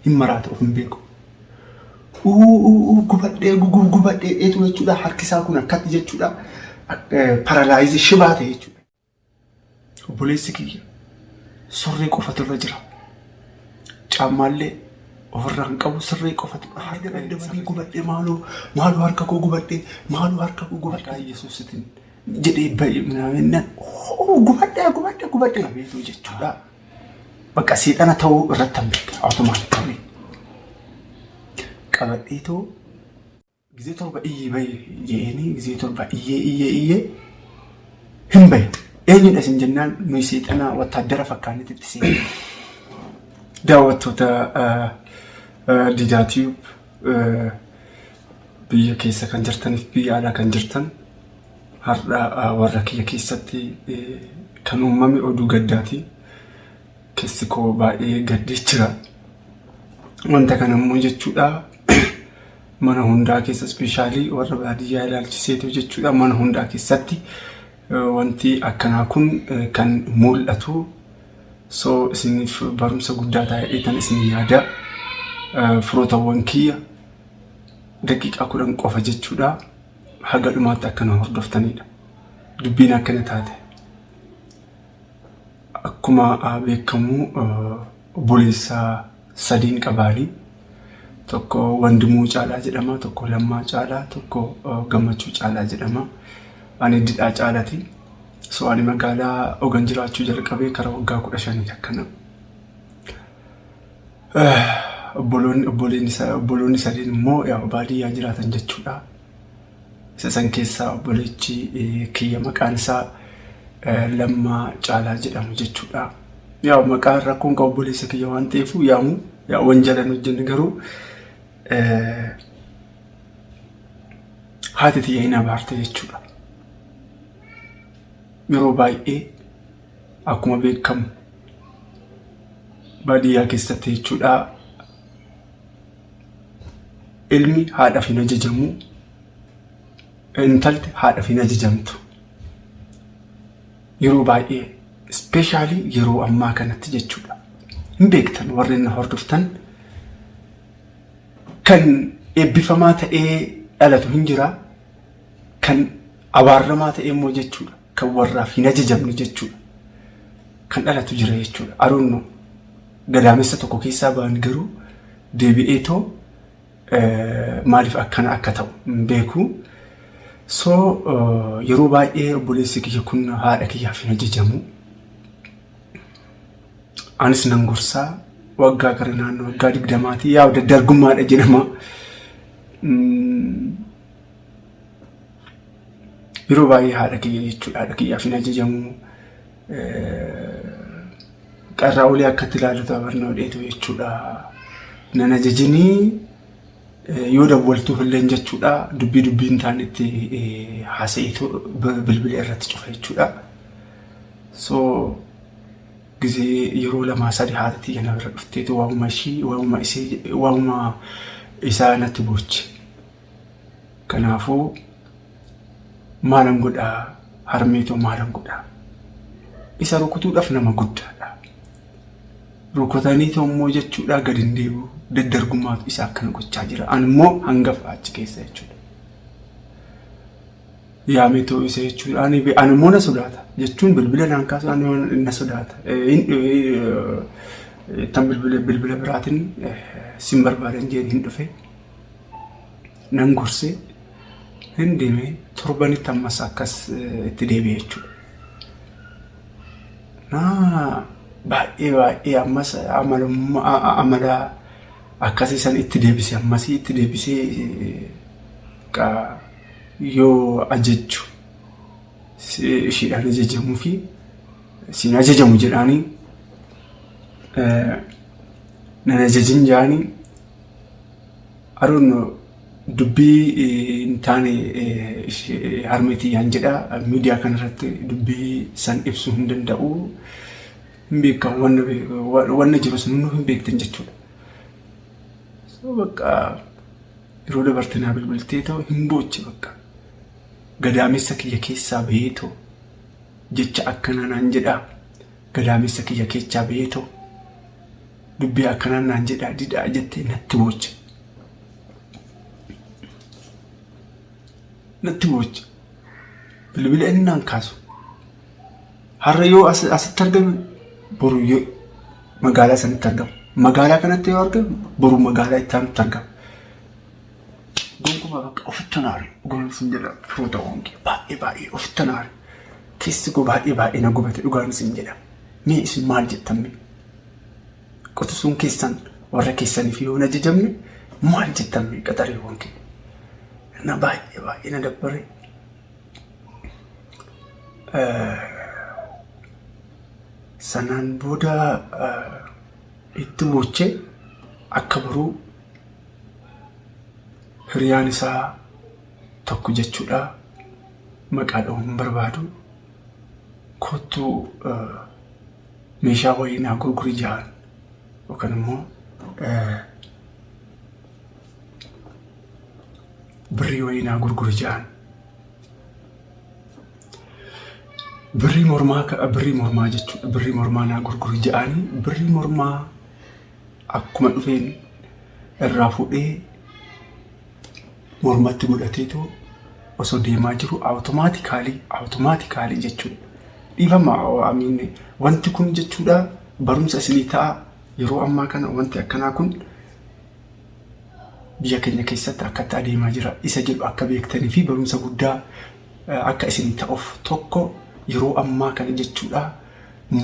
Hin maraata of hin beeku. Uu gubadhee guguu gubadhee dheetu jechuudha. Harki isaa kun akkatti jechuudha. Paralaayizii shibaa ta'e jechuudha. Obboleessi kiyya surree qofatu irra jira. Caammaallee ofirraa hin qabu sirree qofatu. Harka dabalii gubadhee maaloo maaloo harka koo gubadhee maaloo harka koo gubadhee Yesuusitiin jedhee ba'e minaaminna gubadhee gubadhee gubadhee qabeetu jechuudha. Bakka seexana ta'uu irratti hin beeka automaatikaalii. Qabadheetoo Gizee 7 iyyii bahi je'eenii gizee 7 iyyee iyyee iyyee hin bahe. Eenyudha isin jennaan nuyi seexana wattaaddara fakkaannetti itti seene. Daawwattoota Didaa Tube biyya keessa kan jirtaniif biyya alaa kan jirtan har'a warra kiyya keessatti kan uumame oduu gaddaati. Keessi koo baay'ee gaddee jira. Wanta kana immoo jechuudha mana hundaa keessa ispeeshaalii warra baadiyyaa ilaalchiseetu jechuudha mana hundaa keessatti wanti akkanaa kun kan mul'atu. So isiniif barumsa guddaa taa'eetan isin yaada. Firootawwan kiyya daqiiqaa 10 qofa jechuudha haga dhumaatti akkana hordoftanidha. Dubbiin akkana taate. Akkuma beekamu obboleessa sadiin qabaani. Tokko Wandimuu Caalaa jedhama, tokko Lammaa Caalaa, tokko Gammachuu Caalaa jedhama. Ani Didhaa Caalaati. So ani magaalaa Ogan jiraachuu jalqabee kara waggaa 15 akkana. Obboloonni obboloonni sadiin immoo baadiyyaa jiraatan jechuudha. Isa san keessaa obboleechi kiyya maqaan isaa Lammaa Caalaa jedhamu jechuudha. Yaa maqaan rakkoon qabu obboleessa kiyya waan ta'eef yaamu yaa wanjala hin hojjenne garuu haati tiyya hin abaarte jechuudha. Yeroo baay'ee akkuma beekamu baadiyyaa keessatti jechuudha Ilmi haadhaaf hin ajajamu, intalti haadhaaf hin ajajamtu. Yeroo baay'ee ispeeshaalii yeroo ammaa kanatti jechuudha. Hin beektan warreen na hordoftan kan eebbifamaa ta'ee dhalatu hin jira, kan abaarramaa ta'e immoo jechuudha. Kan warraaf hin ajajamne jechuudha. Kan dhalatu jira jechuudha. Aroonno gadaamessa tokko keessaa ba'an garuu deebi'eetoo maaliif akkana akka ta'u hin beeku. So yeroo baay'ee obboleessi kiyya kun haadha kiyyaaf hin ajajamu. Anis nan gorsaa waggaa gara naannoo waggaa 20ti yaa daddargummaadha jedhama. Yeroo baay'ee haadha kiyya jechuudha haadha kiyyaaf hin ajajamu. Qarraa olii akkatti ilaalutu abarnoo dheetu jechuudha. Nan ajajinii yoo dawwaltuuf illee jechuudha dubbii dubbii hin taanetti haasa'eetu bilbila irratti cufa jechuudha. So gizee yeroo lamaa sadi haati tiyya na bira dhufteetu waa'uma ishii waa'uma isee waa'uma isaa natti booche. Kanaafuu maalan godhaa harmeetoo maalan godhaa? Isa rukutuudhaaf nama guddaadha. Rukutanii immoo jechuudha gad hin deebi'u. Daddargummaatu isa akkana gochaa jira. Ani immoo hangafa achi keessa jechuudha. Yaametoo isa jechuudha. Ani ani immoo na sodaata jechuun bilbila naan kaasu ani na sodaata. Tan bilbila bilbila biraatiin sin barbaadan jeen hin dhufe. Nan gorse hin deeme torbanitti ammas akkas itti deebi'e jechuudha. Naa baay'ee baay'ee ammas amala akkasii san itti deebise ammasii itti deebisee yoo ajajju ishiidhaan ajajamuu fi siin ajajamu jedhaanii nan ajajin jedhanii I don't know dubbii hin taane harmee tiyyaan jedha miidiyaa kanarratti dubbii san ibsuu hin danda'u hin beekamu wanna jiru sun hunduu hin beektan jechuudha. So bakka yeroo dabarte naa bilbiltee ta'u hin booche bakka gadaamessa kiyya keessaa bahee ta'u jecha akkanaa naan jedha gadaamessa kiyya keessaa bahee ta'u. Dubbii akkanaan naan jedhaa didhaa jettee natti booche. Natti booche. Bilbila inni naan kaasu. Har'a yoo asitti argame boru yoo magaalaa sanitti argama. Magaalaa kanatti yoo argame boru magaalaa itti aanutti argama. Gonkumaa bakka ofitti naare dhugaan sin jedha firoota wankee baay'ee baay'ee ofitti naare. Keessi koo baay'ee baay'ee na gubate dhugaan sin jedha. Mee isin maal jettan mee? Quxisuun keessan warra keessaniif yoo hin ajajamne maal jettan mee qaxareewwan kee? Na baay'ee baay'ee na dabbare. Sanaan booda itti boochee akka boruu hiriyaan isaa tokko jechuudha maqaa dha'uu hin barbaadu. Kottuu meeshaa wayii naa gurguri ja'an yookaan immoo birrii wayii naa gurguri ja'an. Birrii mormaa birrii mormaa jechuudha. Birrii mormaa naa gurguri ja'anii birrii mormaa akkuma dhufeen irraa fuudhee mormatti godhateetu osoo deemaa jiru automatically automatically jechuudha. Dhiifama amiin wanti kun jechuudha barumsa isinii ta'a yeroo ammaa kana wanti akkanaa kun biyya keenya keessatti akkatti adeemaa jira isa jedhu akka beektanii fi barumsa guddaa akka isinii ta'uuf tokko yeroo ammaa kana jechuudha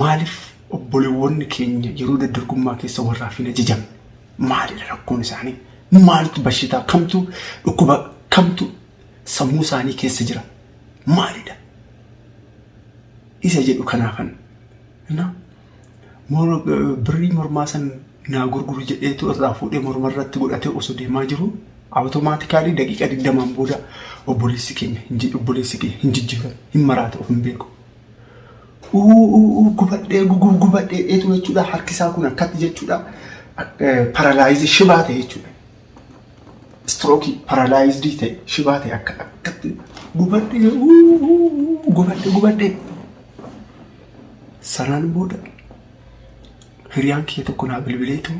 maaliif obboleewwan keenya yeroo daddargummaa keessa warraaf hin ajajamne maalidha rakkoon isaanii maaltu bashitaa kamtu dhukkuba kamtu sammuu isaanii keessa jira maalidha isa jedhu kanaafan na birrii mormaa san naa gurguru jedheetu irraa fuudhee morma irratti godhatee osoo deemaa jiru automatically daqiiqa 20n booda obboleessi keenya obboleessi keenya hin jijjiirame hin maraate of hin beeku. Uu gubadhee gubadhee dheetu jechuudha harki isaa kun akkatti jechuudha paralyze shibaa ta'e jechuudha. Stroke paralyzed ta'e shibaa ta'e akka akkatti gubadhee gubadhee gubadhee. Sanaan booda hiriyaan kiyya tokko naa bilbileetu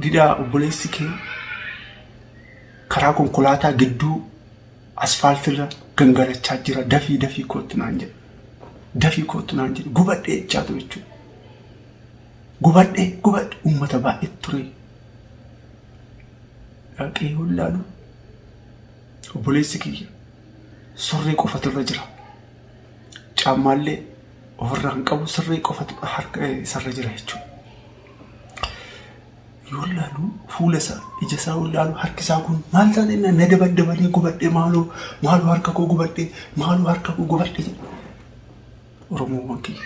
didhaa obboleessi kee karaa konkolaataa gidduu asfaaltirra gangalachaa jira dafii dafii koottu naan jedhe. Dafii koottu naan jedhe gubadhee jechaatu jechuudha. Gubadhee gubadhe uummata baay'ee ture. Dhaqee yoo ilaalu obboleessi kiyya surree qofatu irra jira. Caammaallee ofirraa hin qabu sirree qofatu harka isarra jira jechuudha. Yoo ilaalu fuula isaa ija isaa yoo ilaalu harki isaa kun maal taate na dabaddabanii gubadhe maaloo maaloo harka koo gubadhe maaloo harka koo gubadhe jedha. Oromoowwan kiyya.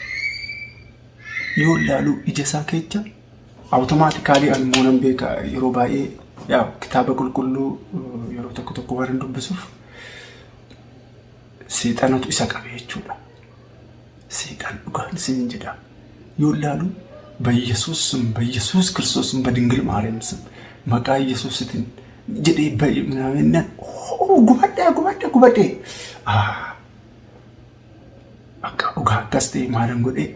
Yoo ilaalu ija isaa keessa automatically ani immoo nan beeka yeroo baay'ee yaa kitaaba qulqulluu yeroo tokko tokko waan hin dubbisuuf seexanatu isa qabe jechuudha. Seexan dhugaan isin jedha. Yoo ilaalu በኢየሱስ ስም በኢየሱስ ክርስቶስ ስም በድንግል ማርያም ስም maqaa Yesuusitiin jedhee ba'e ምናምን gubadhee gubadhee gubadhee akka dhugaa akkas ta'e maalan godhee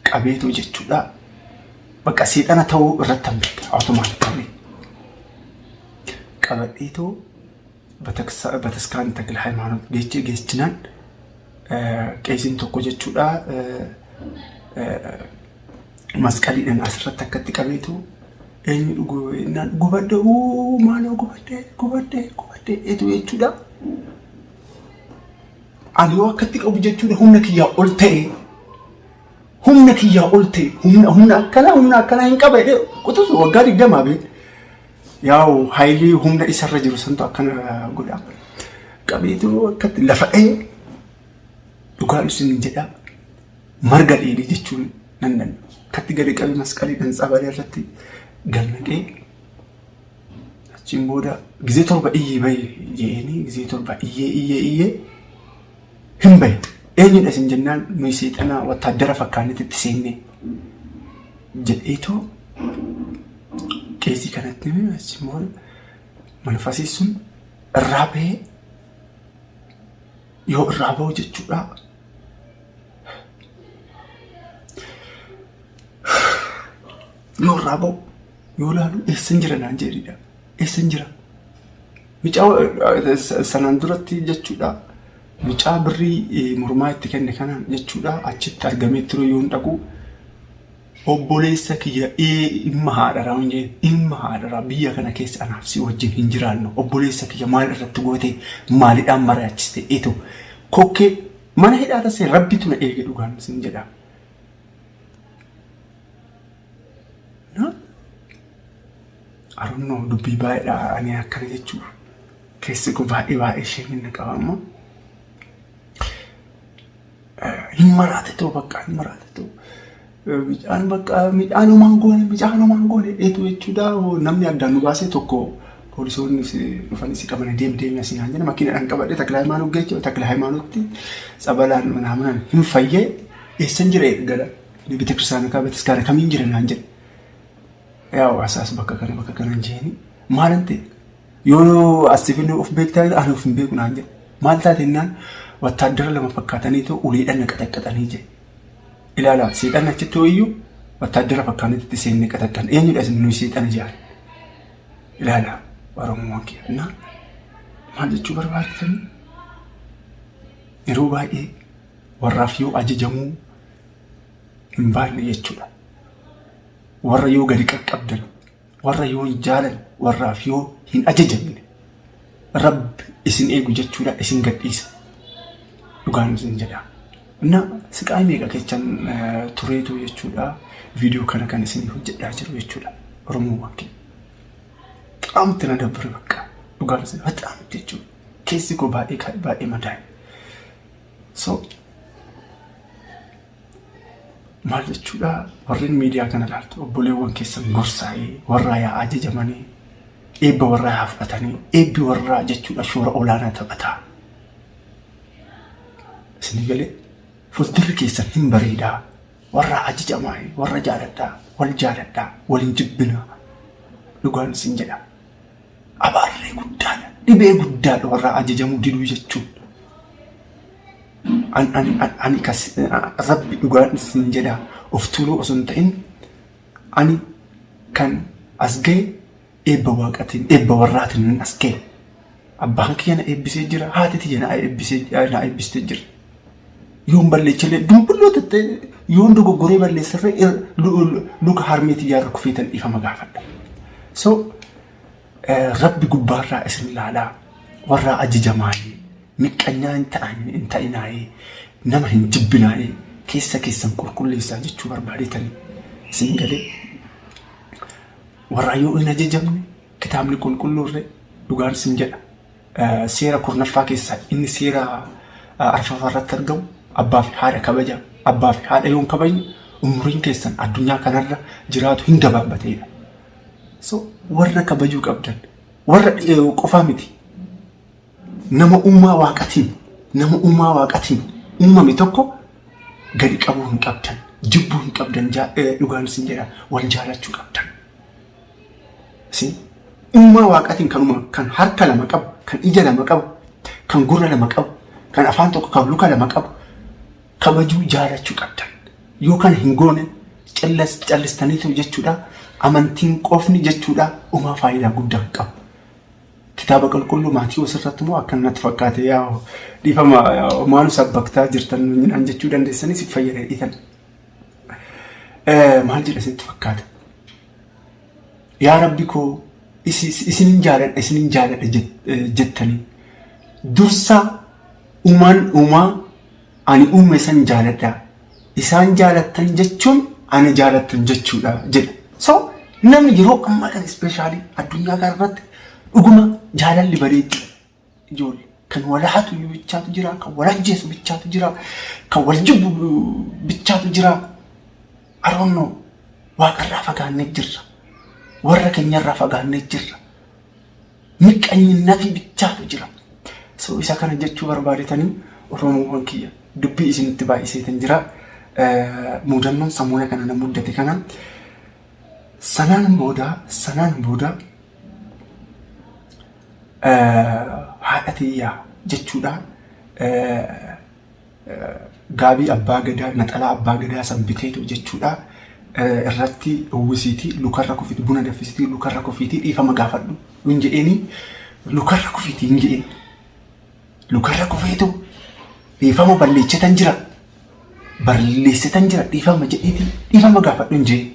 qabeetu jechuudha. Bakka seexana ta'uu irratti hin beeka automatically. Qabadheetoo bataskaan Takla Hayimaanoot geechee geechinaan qeesiin tokko jechuudha masqaliidhaan asirratti akkatti qabeetu eenyu dhugu jennaan gubadhe uu maaloo gubadhe gubadhe gubadhe eetu jechuudha. Ani yoo akkatti qabu jechuudha humna kiyyaa ol ta'e humna kiyyaa ol ta'e humna humna akkanaa humna akkanaa hin qaba jedhee qutusu waggaa 20 beek. Yaa'u haayilii humna isarra jiru santu akkana godha. Qabeetu akkatti lafa dha'ee dhugaa isin jedha marga dheedhii jechuun nan danda'a. Akkatti gadi qabee masqaliidhaan tsabalee irratti gannaqee achiin booda gizee 7 iyyee bahe jedheenii gizee 7 iyyee iyyee iyyee hin bahe. Eenyudha isin jennaan nuyi seexanaa wattaaddara fakkaannetti itti seenne jedheetoo qeesii kanatti hime achiin booda manfasii sun irraa bahee yoo irraa bahu jechuudha. Yoo irraa ba'u yoo laalu eessan jira naan jedhidha. Eessan jira? Micaa sanaan duratti jechuudha. Micaa birrii mormaa itti kenne kanaan jechuudha achitti argamee ture yoon dhaqu obboleessa kiyya ilma haadharaa hin jeen ilma haadharaa biyya kana keessa anaaf si wajjin hin jiraannu obboleessa kiyya maal irratti goote maalidhaan mari'achiste eetu kokkee mana hidhaa tasee rabbitu na eege dhugaan sin jedha. Na I don't know dubbii baay'eedha ani akkana jechuuf keessi koo baay'ee baay'ee isheen na qaba amma. Hin maraate ta'u bakka hin maraate ta'u. Midhaan bakka midhaan homaan goone midhaan homaan goone dheetu jechuudha namni addaan nu baasee tokko poolisoonni dhufanii si qabanii deemi deemi asii naan jedhe makiinadhaan qabadhe Takla Hayimaanot geecha Takla Hayimaanotti tsabalaan manaamanaan hin fayyee eessan jira gala beeta kiristaana kaa beeta kamiin jira naan jedhe. Yaa asaas bakka kana bakka kana hin jeeni maalan ta'e yoo as sifinne of beektaa ani of hin beeku naan jedhe maal taate jennaan wattaaddara lama fakkaatanii too uleedhaan na qaxaqqaxanii jedhe. Ilaala seexanni achitti ho'iyyuu wattaaddara fakkaanitti itti seennee qaxaqqan eenyudha isin nuyi seexana jedhan. Ilaala Oromoon kiyya maal jechuu barbaadatan yeroo baay'ee warraaf yoo ajajamuu hin baanne jechuudha. Warra yoo gadi qaqqabdan, warra yoo hin jaalan, warraaf yoo hin ajajamne, Rabbi isin eegu jechuudha isin gadhiisa. Dhugaan isin jedha. Na siqaayii meeqa keechan tureetu jechuudha viidiyoo kana kan isin hojjedhaa jiru jechuudha. Oromoo waaqii. Xaamti na dabbare bakka. Dhugaan isin xaamti jechuudha. Keessi koo baay'ee baay'ee madaa'e. So maal jechuudha warreen miidiyaa kana ilaaltu obboleewwan keessan gorsaa'ee warraa yaa ajajamanii eebba warraa yaa fudhatanii eebbi warraa jechuudha shoora olaanaa taphataa. Isinii galee fuuldurri keessan hin bareedaa warraa ajajamaa warra jaaladhaa wal jaaladhaa wal hin jibbinaa dhugaan isin jedha. Abaarree guddaadha dhibee guddaadha warraa ajajamuu diduu jechuun. Ani kas rabbi dhugaan isin jedha of tuuluu osoo hin ta'in ani kan as ga'e eebba waaqatiin eebba warraatiin as ga'e. Abbaan kiyya na eebbisee jira haati tiyya na eebbisee na eebbistee jira. Yoon balleechallee dumbulloo tattee yoon dogoggoree balleessarree luka harmee tiyyaarra kufeetan dhiifama gaafadha. So rabbi gubbaarraa isin ilaalaa warraa ajajamaayee miqqanyaa hin ta'an hin ta'inaayee nama hin jibbinaayee keessa keessan qulqulleessaa jechuu barbaadetanii isin galee warraa yoo hin ajajamne kitaabni qulqulluurre dhugaan isin jedha seera kurnaffaa keessaa inni seera arfaffaa irratti argamu abbaa fi haadha kabaja abbaa fi haadha yoo hin kabajne umuriin keessan addunyaa kanarra jiraatu hin gabaabbateedha. So warra kabajuu qabdan warra qofaa miti nama uumaa waaqatiin nama uumaa waaqatiin uumame tokko gadi qabuu hin qabdan jibbuu hin qabdan dhugaan isin jedha wal jaalachuu qabdan. Isin uumaa waaqatiin kan uumame kan harka lama qabu kan ija lama qabu kan gurra lama qabu kan afaan tokko kan luka lama qabu kabajuu jaalachuu qabdan. Yoo kana hin goone callistaniitu jechuudha amantiin qofni jechuudha uumaa faayidaa guddaa hin qabu. Kitaaba qulqulluu Maatiyoos irratti immoo akka natti fakkaate yaa dhiifama maalu sabbaktaa jirtan naan jechuu dandeessanii si fayyada dhiitan. Maal jedha sitti fakkaata? Yaa Rabbi koo isinin jaaladha isinin jaaladha jettanii dursa uumaan uumaa ani uume san jaaladha. Isaan jaalattan jechuun ana jaalattan jechuudha jedha. So namni yeroo ammaa kana ispeeshaalii addunyaa kana irratti dhuguma jaalalli badee jira. Ijoollee kan wal hatu bichaatu jira, kan wal ajjeesu bichaatu jira, kan wal jibbu bichaatu jira. I don't know. Waaqarraa fagaannee jirra. Warra keenyarraa fagaannee jirra. Miqqanyinnati bichaatu jira. So isa kana jechuu barbaadetanii Oromoowwan kiyya dubbii isinitti baay'iseetan jira. Mudannoon samuuna kana na muddate kana sanaan booda haadha tiyyaa jechuudha. Gaabii abbaa gadaa naxalaa abbaa gadaa san biteetu jechuudha. Irratti uwwisiitii lukarra kufiitii buna danfisiitii lukarra kufiitii dhiifama gaafadhu hin jedheeni lukarra kufiitii hin jedheen. Lukarra kufeetu dhiifama balleessitan jira. Balleessitan jira dhiifama jedheetii dhiifama gaafadhu hin jedheen.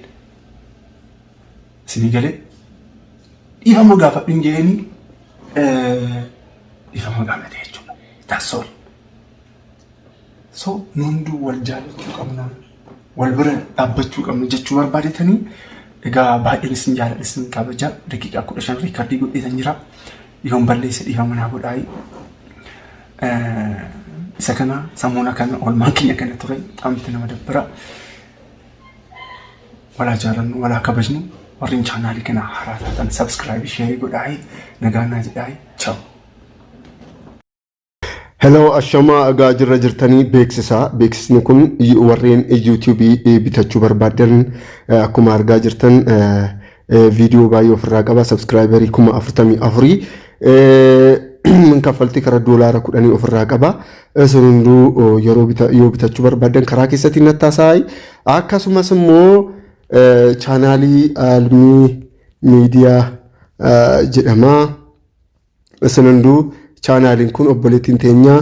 Isinii galee dhiifama gaafadhu hin jedheeni dhiifama gaafate jechuudha. That's all. So nu hunduu wal jaalachuu qabna, wal bira dhaabbachuu qabna jechuu barbaadetanii egaa baay'een isin jaaladha isin kabaja daqiiqaa 15 riikardii godheetan jira. Yoon balleesse dhiifama naa godhaayi. Isa kana samuuna kana oolmaan keenya kana ture xaamti nama dabbara. Walaa jaalannu walaa kabajnu warreen chaanaalii kana haaraa taatan sabskraayibii sheerii godhaayi nagaa naa jedhaayi chaaw. Hello ashamaa egaa jirra jirtanii beeksisa beeksisni kun warreen YouTube bitachuu barbaadan akkuma argaa jirtan viidiyoo baay'ee ofirraa qaba subscriberii 44,000 kaffaltii karaa doolaara 10 ofirraa qaba isin hunduu yeroo yoo bitachuu barbaadan karaa keessatti nattaasaa akkasumas immoo chaanaalii Almii Miidiyaa jedhama. Isin hunduu chaanaaliin kun obboleettiin teenya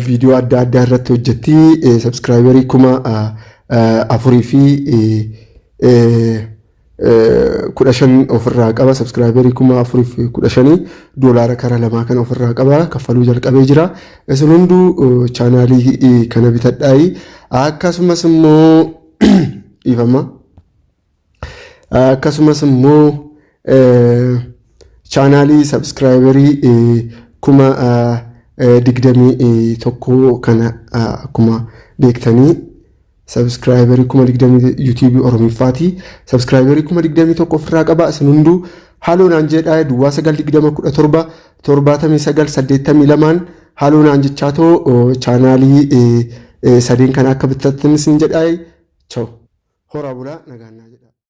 viidiyoo adda addaa irratti hojjetti. Sabskraayibarii 4015 ofirraa qaba. Sabskraayibarii 4015 doolaara karaa lamaa kan ofirraa qaba. Kaffaluu jalqabee jira. Isin hunduu chaanaalii kana bitadhaayi. Akkasumas immoo dhiifama. Akkasumas immoo chaanaalii sabskraayibarii 21,000 kana akkuma beektanii sabskraayibarii 20,000 yuutuubii Oromiffaati. Sabskraayibarii 21,000 ofirraa qaba. Isin hunduu haaloo naan jedhaa duwwaa 9 20 17 79 82 haaloo naan jechaatoo chaanaalii sadeen kana akka bitattan isin jedhaa. Chaw. Horaa bulaa nagaan naa jedhaa.